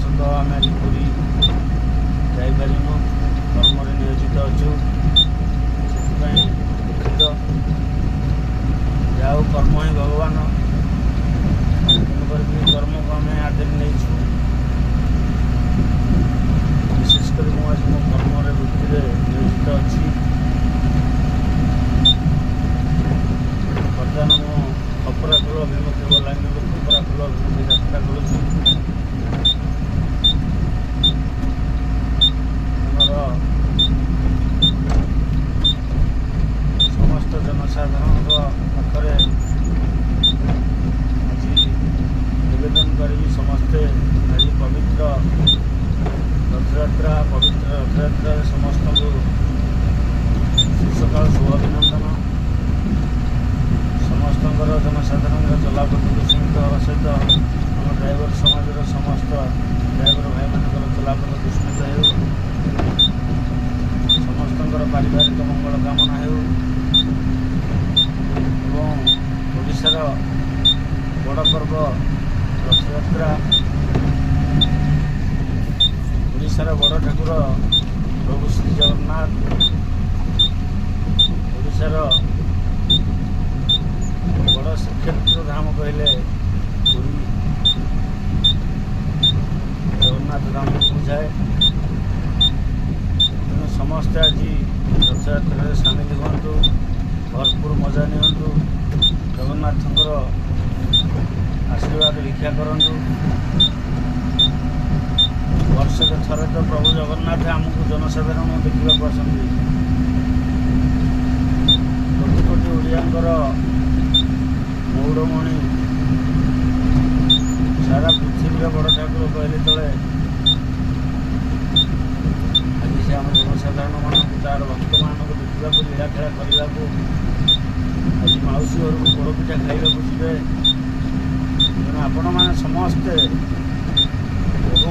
ବଶତଃ ଆମେ ଆଜି ପୁରୀ ଯାଇପାରିନୁ, କର୍ମରେ ନିୟୋଜିତ ଅଛୁ, ସେଥିପାଇଁ ଦୁଃଖିତ। ଯାହା ହଉ, କର୍ମ ହିଁ ଭଗବାନ, ତେଣୁ କରିକି କର୍ମକୁ ଆମେ ଆଦରି ନେଇଛୁ। ବିଶେଷ କରି ମୁଁ ଆଜି ମୋ କର୍ମରେ ବୃତ୍ତିରେ ନିୟୋଜିତ ଅଛି। ବର୍ତ୍ତମାନ ମୁଁ ଖପରାଖୋଲ ଅଭିମୁଖେ, ବଲାଙ୍ଗୀରରୁ ଖପରାଖୋଲ ଅଭିମୁଖେ ଯାତ୍ରା କରୁଛି। ଆମର ସମସ୍ତ ଜନସାଧାରଣଙ୍କ ପାଖରେ ଆଜି ନିବେଦନ କରିବି, ସମସ୍ତେ ଆଜି ପବିତ୍ର ରଥଯାତ୍ରା, ପବିତ୍ର ରଥଯାତ୍ରାରେ ସମସ୍ତଙ୍କୁ ସକାଳ ଶୁଭ ଅଭିନନ୍ଦନ। ସମସ୍ତଙ୍କର ଜନସାଧାରଣଙ୍କ ଚଲାପଥକୁ ସୀମିତ ହେବା ସହିତ ଆମ ଡ୍ରାଇଭର ସମାଜର ସମସ୍ତ ଡ୍ରାଇଭର ଭାଇମାନଙ୍କର ଚଲାପଥ କୁସୁମିତ ହେଉ, ସମସ୍ତଙ୍କର ପାରିବାରିକ ମଙ୍ଗଳ କାମନା ହେଉ ଏବଂ ଓଡ଼ିଶାର ବଡ଼ ପର୍ବ ରଥଯାତ୍ରା, ଓଡ଼ିଶାର ବଡ଼ ଠାକୁର ପ୍ରଭୁ ଶ୍ରୀ ଜଗନ୍ନାଥ, ଓଡ଼ିଶାର ବଡ଼ ଶ୍ରୀକ୍ଷେତ୍ର ଧାମ କହିଲେ ପୁରୀ ଜଗନ୍ନାଥ ଧାମକୁ ବୁଝାଏ। ତେଣୁ ସମସ୍ତେ ଆଜି ରଥଯାତ୍ରାରେ ସାମିଲ ହୁଅନ୍ତୁ, ଭରପୁର ମଜା ନିଅନ୍ତୁ, ଜଗନ୍ନାଥଙ୍କର ଆଶୀର୍ବାଦ ଭିକ୍ଷା କରନ୍ତୁ। ବର୍ଷକ ଥରେ ତ ପ୍ରଭୁ ଜଗନ୍ନାଥ ଆମକୁ ଜନସାଧାରଣ ଦେଖିବାକୁ ଆସନ୍ତି। କୋଟି କୋଟି ଓଡ଼ିଆଙ୍କର ମଉଡ଼ମଣି, ସାରା ପୃଥିବୀର ବଡ଼ ଠାକୁର କହିଲେ ଚଳେ। ଆଜି ସେ ଆମ ଜନସାଧାରଣମାନଙ୍କୁ, ତାର ଭକ୍ତମାନଙ୍କୁ ଦେଖିବାକୁ, ଲୀଳାଖେଳା କରିବାକୁ, ଆଜି ମାଉସୀ ଘରକୁ ପୋଡ଼ପିଠା ଖାଇବାକୁ ଯିବେ। ତେଣୁ ଆପଣମାନେ ସମସ୍ତେ ବହୁ